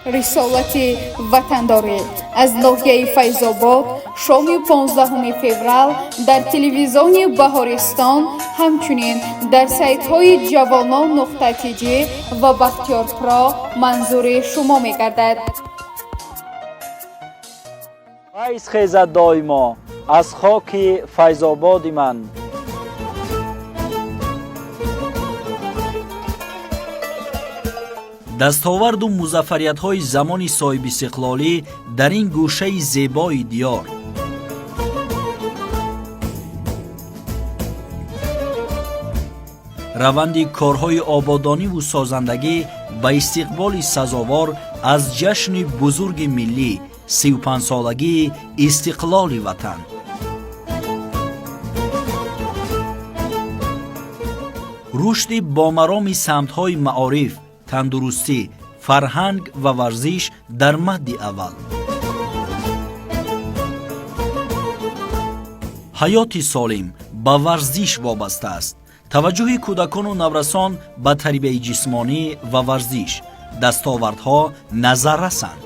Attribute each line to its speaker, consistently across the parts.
Speaker 1: Рисолати ватандорӣ аз ноҳияи Файзобод шоми 15 феврал дар телевизиони Баҳористон, ҳамчунин дар сайтҳои ҷавонон.тж ва Бахтиёр Про манзури шумо мегардад.
Speaker 2: Файз хезад доимо аз хоки Файзободи ман. Дастоварду музаффариятҳои замони соҳибистиқлолӣ дар ин гӯшаи зебои диёр. Раванди корҳои ободониву созандагӣ ба истиқболи сазовор аз ҷашни бузурги миллӣ, 35-солагии истиқлоли ватан. Рушди бомароми самтҳои маориф, тандурустӣ, фарҳанг ва варзиш дар мадди аввал. Ҳаёти солим ба варзиш вобаста аст. Таваҷҷӯҳи кӯдакону наврасон ба тарбияи ҷисмонӣ ва варзиш, дастовардҳо назаррасанд.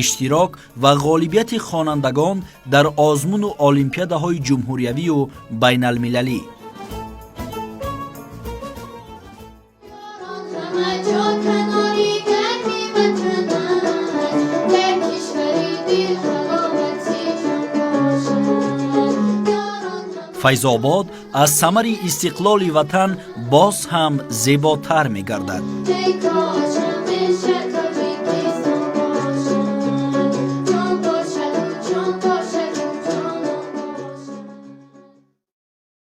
Speaker 2: Иштирок ва ғолибияти хонандагон дар озмуну олимпиадаҳои ҷумҳуриявию байналмилалӣ.
Speaker 3: Ҳама канори гарми ватанат, дар кишвари дил ҳаловати ҷон бошад. Ёрон.
Speaker 2: Файзобод аз самари истиқлоли ватан боз ҳам зеботар мегардад.
Speaker 3: Эй кош ҳамеша.